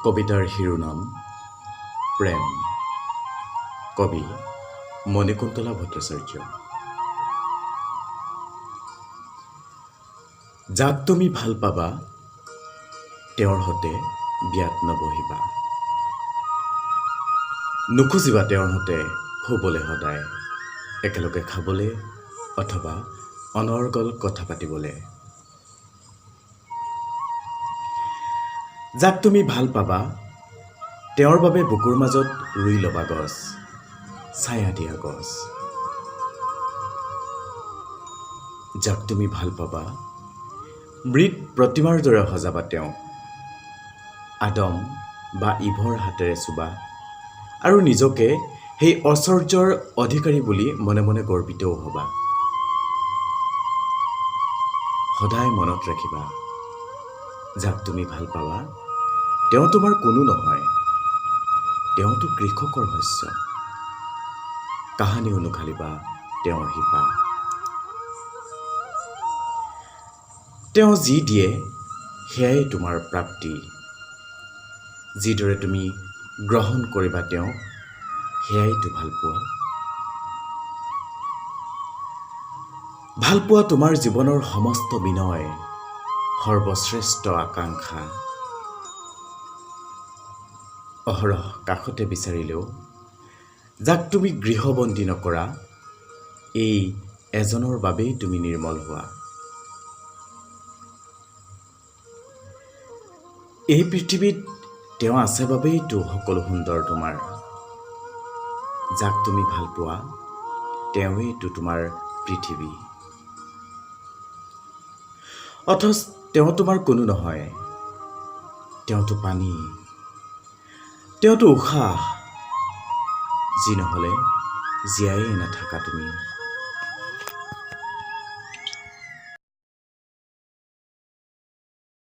কবিতাৰ শিৰোনাম প্ৰেম। কবি মণিকুন্তলা ভট্টাচাৰ্য। যাক তুমি ভাল পাবা তেওঁৰ সতে বিয়াত নবহিবা, নুখুজিবা তেওঁৰ সতে শুবলৈ, সদায় একেলগে খাবলৈ অথবা অনৰ্গল কথা পাতিবলৈ। যাক তুমি ভাল পাবা তেওঁৰ বাবে বুকুৰ মাজত ৰুই ল'বা গছ, ছায়া দিয়া গছ। যাক তুমি ভাল পাবা মৃত প্ৰতিমাৰ দৰে সজাবা তেওঁক, আদম বা ইভৰ হাতেৰে চুবা আৰু নিজকে সেই ঐশ্বৰ্যৰ অধিকাৰী বুলি মনে মনে গৰ্বিতও হ'বা। সদায় মনত ৰাখিবা, যাক তুমি ভাল পাবা তেওঁ তোমাৰ কোনো নহয়, তেওঁতো কৃষকৰ শস্য। কাহানিও নুঘালিবা তেওঁৰ শিপা। তেওঁ যি দিয়ে সেয়াই তোমাৰ প্ৰাপ্তি। যিদৰে তুমি গ্ৰহণ কৰিবা তেওঁক, সেয়াইতো ভালপোৱা। ভালপোৱা তোমাৰ জীৱনৰ সমস্ত বিনয়, সৰ্বশ্ৰেষ্ঠ আকাংক্ষা। অহৰহ কাষতে বিচাৰিলেও যাক তুমি গৃহবন্দী নকৰা, এই এজনৰ বাবেই তুমি নিৰ্মল হোৱা। এই পৃথিৱীত তেওঁ আছে বাবেইতো সকলো সুন্দৰ তোমাৰ। যাক তুমি ভাল পোৱা তেওঁৱেইতো তোমাৰ পৃথিৱী। অথচ তেওঁ তোমাৰ কোনো নহয়, তেওঁতো পানী, তেওঁতো উশাহ, যি নহ'লে জীয়াইয়ে নাথাকা তুমি।